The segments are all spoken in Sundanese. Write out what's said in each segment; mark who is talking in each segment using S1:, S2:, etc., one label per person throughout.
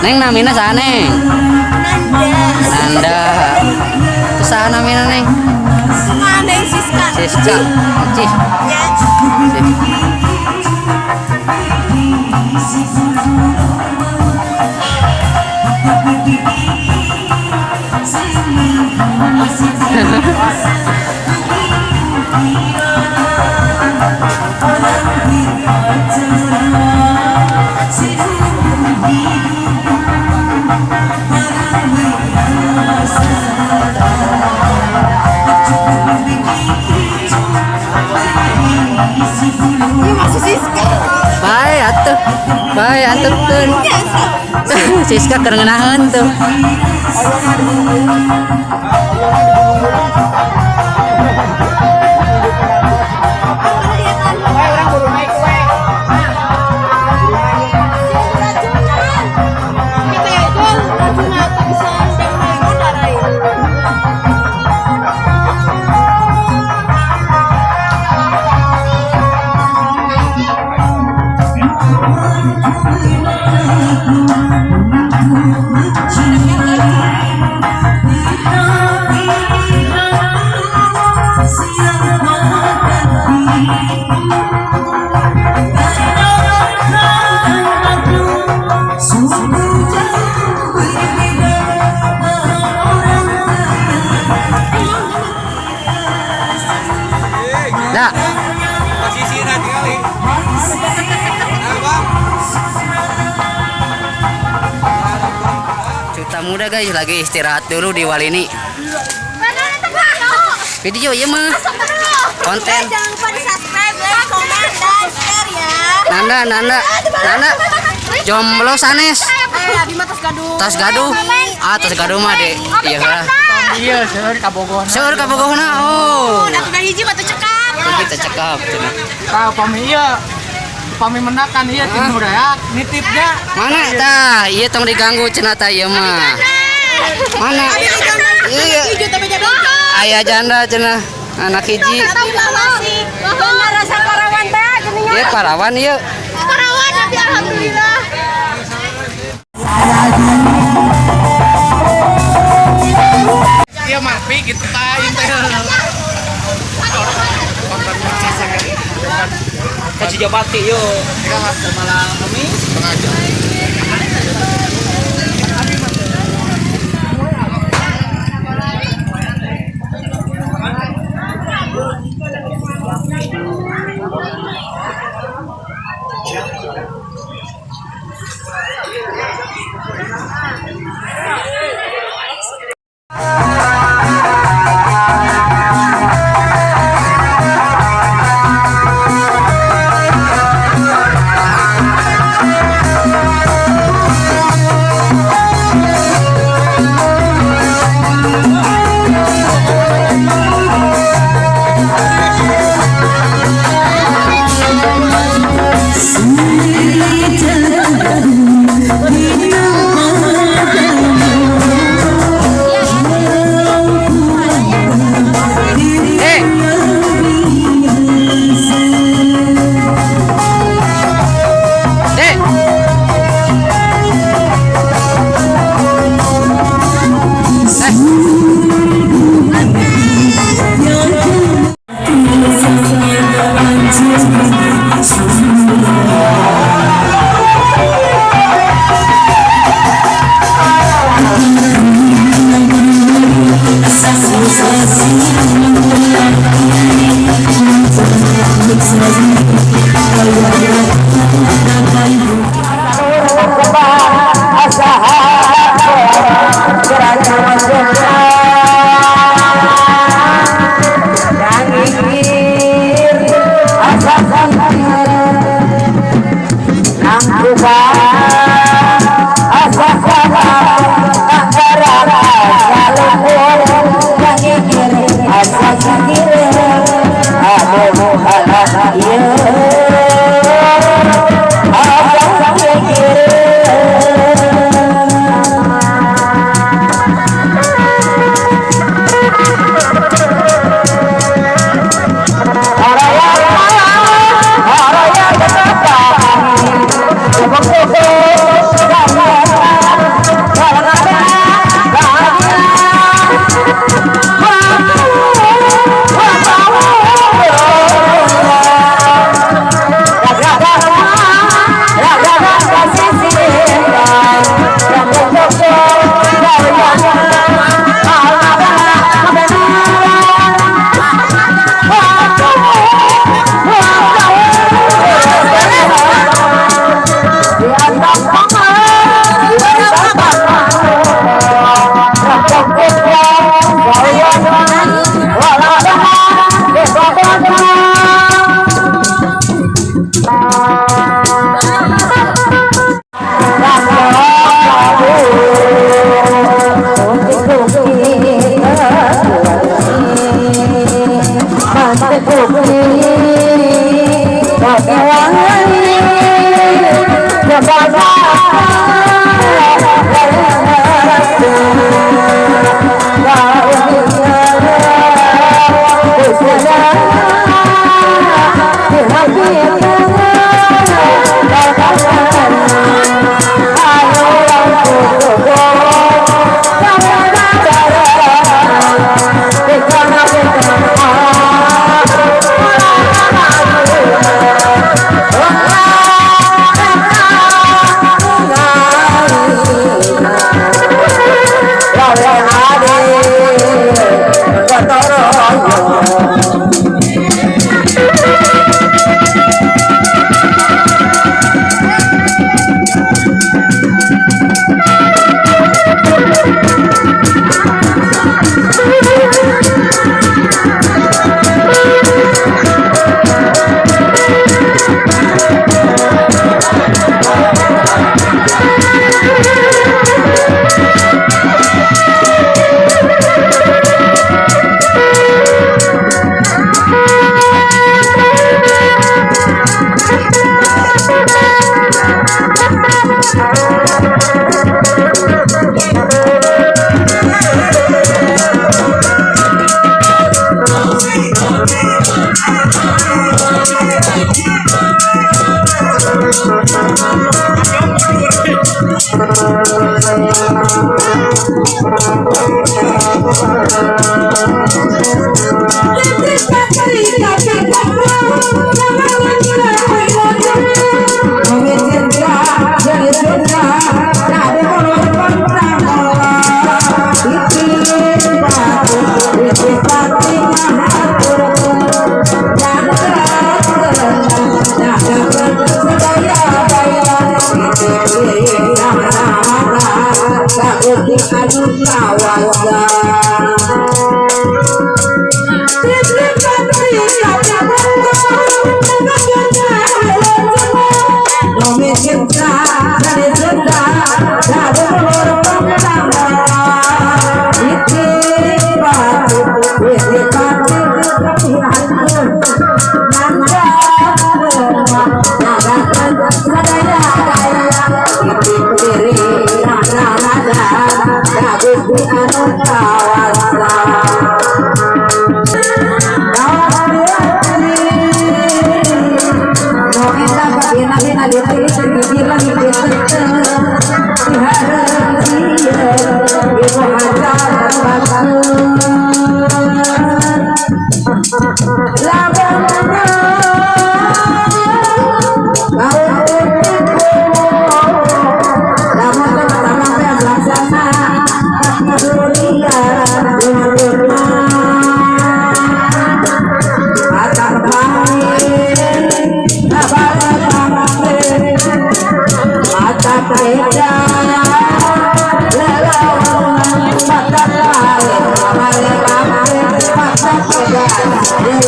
S1: Neng, namina saha, Neng?
S2: Nanda.
S1: Nanda. Terus saha namina, Neng?
S2: Neng Siska.
S1: Siska. Cih.
S2: Ya.
S1: Sip.
S2: Ini masih Siska.
S1: Bae atuh. Bae, antepkeun. Siska keur ngeunaheun tuh.
S2: Kita itu rajuna bisa yang naik udara ya.
S1: Dah.
S3: Posisi nanti kali. Nah, Bang.
S1: Cuta muda, guys, lagi istirahat dulu di Walini. Video ieu mah. Konten.
S2: Jangan lupa di subscribe, like, comment, dan share ya.
S1: Nanda, Nanda, Nanda. Jomblo sanes?
S2: Eh, abi mah tos gaduh.
S1: Tos gaduh. Ah, tos gaduh mah deh. Iya lah.
S4: Iya, seueur kabogohna.
S1: Seueur kabogohna. Oh.
S2: Atuh dah hiji mah teu cekap.
S1: Kita cekap cenah.
S4: Tah, upami ieu upami mendakan ieu ti nu reak nitipnya.
S1: Mana tah? Ieu tong diganggu cenah tah ieu mah. Mana? Iya.
S2: Hiji teh beda beda.
S1: Aya janda cenah. Anak hiji.
S2: Tapi mah masih bener rasa parawan teh geuningan.
S1: Ieu parawan ieu.
S2: Parawan tapi alhamdulillah.
S4: Iya mah pi gitu tah ieu teh.
S3: Ke Cijapati yuk. Malam Kamis. Setengah jam.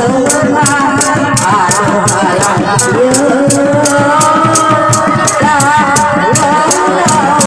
S5: Mata